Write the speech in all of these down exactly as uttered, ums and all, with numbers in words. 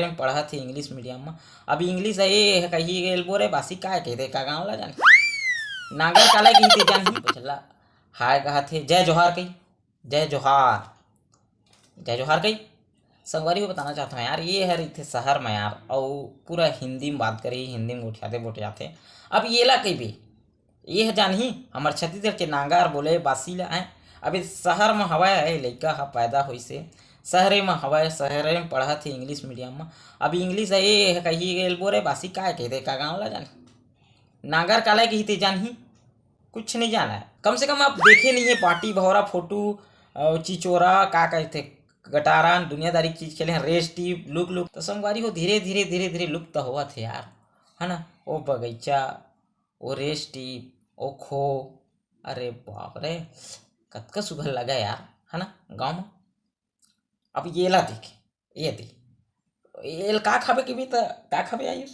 में पढ़त हे इंग्लिश मीडियम में। अब इंग्लिश हे, ये कही गेल बोरे बासी काय कहिथे, का गाँव ला जाने। नांगर काला कहिथे जानही, बछला हाय कहत हे, जय जोहार कही, जय जोहार, जय जोहार कही। संगवारी हो बताना चाहत हूँ यार, ये हर इथे शहर में यार, अउ पूरा हिंदी में बात करही, हिंदी में गोठियाथे बोठियाथे। अब ये ला कहिबे, ये ह जानही हमर छत्तीसगढ़ के नांगर बोले बासी ला है। अब ये शहर में हवय, ए लइका ह पैदा होइसे, शहरे में हवय, शहरे में पढ़त हे इंग्लिश मीडियम में। अब इंग्लिश हे, ये ह कही गेल बोरे बासी काय कहिथे, का गाँव ला जाने। नांगर काला कहिथे जानही, कुछ नहीं जाना है। कम से कम आप देखे नहीं है पार्टी भौरा फोटो, अउ चिचोरा का कहिथे, गटारान दुनियादारी चीज खेले हैं, रेस टीप लुक लुक। तो संगवारी हो धीरे धीरे धीरे धीरे लुप्त होवत हे यार, है ना। ओ बगीचा, ओ रेस टीप, ओ खो, अरे बाप रे, कतका सुघर लगा यार, है ना गाँव में। अब ये ला देख, ये दे, ये ल का खाबे कहिबे त का खाबे आयुष?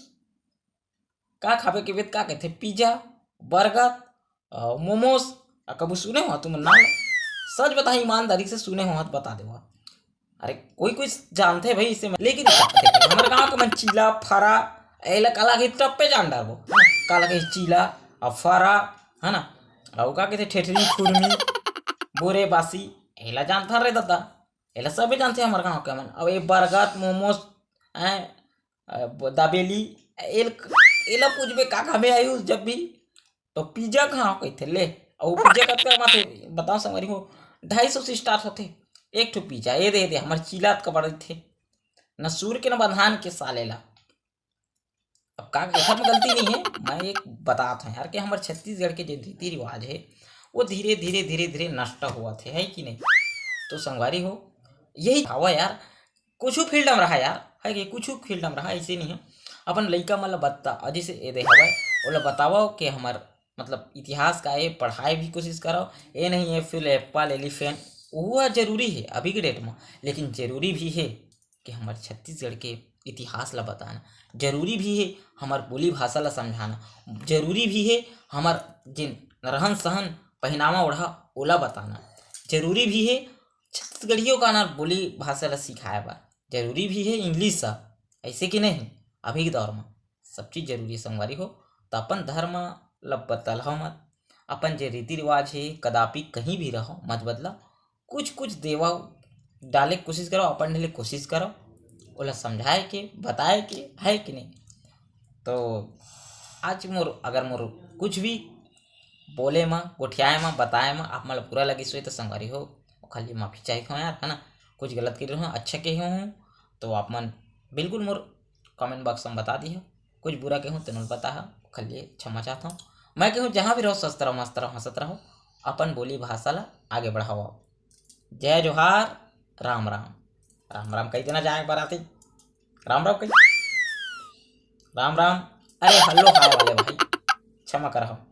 का खाबे कहिबे त का कहिथे? पिज्जा, बर्गर, अ, मोमोज। अ, कभू सुने हो तुमन नाम? सच बताही, ईमानदारी से सुने हो त बता देवा। अरे कोई कोई जानथे भाई इसे, लेकिन का कहिथे? हमर गाँव के मन चीला, फरा, एला काला कही टप्पे जान डारबो। काला कही चीला, अ, फरा, है ना? अउ का कहिथे? ठेठरी, खुरमी, बोरे बासी, एला जानथन रे ददा। एला सबे जानथे हमर गाँव के मन। अब ये बर्गर, मोमोज, हैं, अ, ब-, दाबेली, एल-, एला पूछबे का खाबे आयुष जब भी, तो पिज्जा कहाँ कहिथे ले। अउ पिज्जा कतका माथे बताओ संगवारी हो, ढाई सौ से स्टार्ट होथे एक ठो पिज्जा। ये दे, ये दे, हमर चीला त कबड़ देथे, न सूर के न बंधान के साले ला। अब का, एखर में गलती नहीं है, मैं एक बतात हूँ यार कि हमर छत्तीसगढ़ के जो रीति रिवाज है वो धीरे धीरे धीरे धीरे नष्ट होवत हे, है कि नहीं? तो संगवारी हो, यही हवा यार, कुछ फील्ड में रहा यार, है कि कुछ फील्ड में रहा, ऐसे नहीं है। अपन लइका मन ला बता, अउ जैसे ये दे हवय, ओला बतावव कि हमर मतलब इतिहास का ये पढ़ाई भी कोशिश करव। ये नहीं है फिर एप्पल एलिफेंट, वो जरूरी है अभी के डेट में, लेकिन जरूरी भी है कि हमर छत्तीसगढ़ के इतिहास ला बताना, जरूरी भी है हमर बोली भाषा ला समझाना, जरूरी भी है हमर जिन रहन सहन, पहनावा ओढ़ा, ओला बताना, जरूरी भी है छत्तीसगढ़ियों का ना बोली भाषा ला सिखाए बर, जरूरी भी है इंग्लिश सा, ऐसे कि नहीं? अभी के दौर में सब चीज जरूरी है संगवारी हो। तो अपन धर्म ला बदलहव मत, अपन जे रीति रिवाज है कदापि कहीं भी रहो मत बदला। कुछ कुछ देवा डाले के कोशिश करो, अपन ढले कोशिश करो, ओला समझाए के, बताए के, है कि नहीं? तो आज मोर, अगर मोर कुछ भी बोले म, गोठियाए म, बताए म आप मन ल बुरा लगिस होही त संगवारी हो, ओखर लिए माफी चाहत हौं यार, है ना। कुछ गलत कहे हौं, अच्छा कहे हौं, तो आप मन बिल्कुल मोर comment box म बता दिहव। कुछ बुरा कहे हौं तेन ल बताहव, ओखर लिए क्षमा चाहत हौं। मैं कहूँ जहाँ भी रहो, स्वस्थ रहो, मस्त रहो, हंसत रहो, अपन बोली भाषा ला आगे बढ़ाओ। जय जोहार, राम राम। राम राम कही देना जाए बराती, राम राम कही, राम राम। अरे hello hi वाले भाई, क्षमा करहव।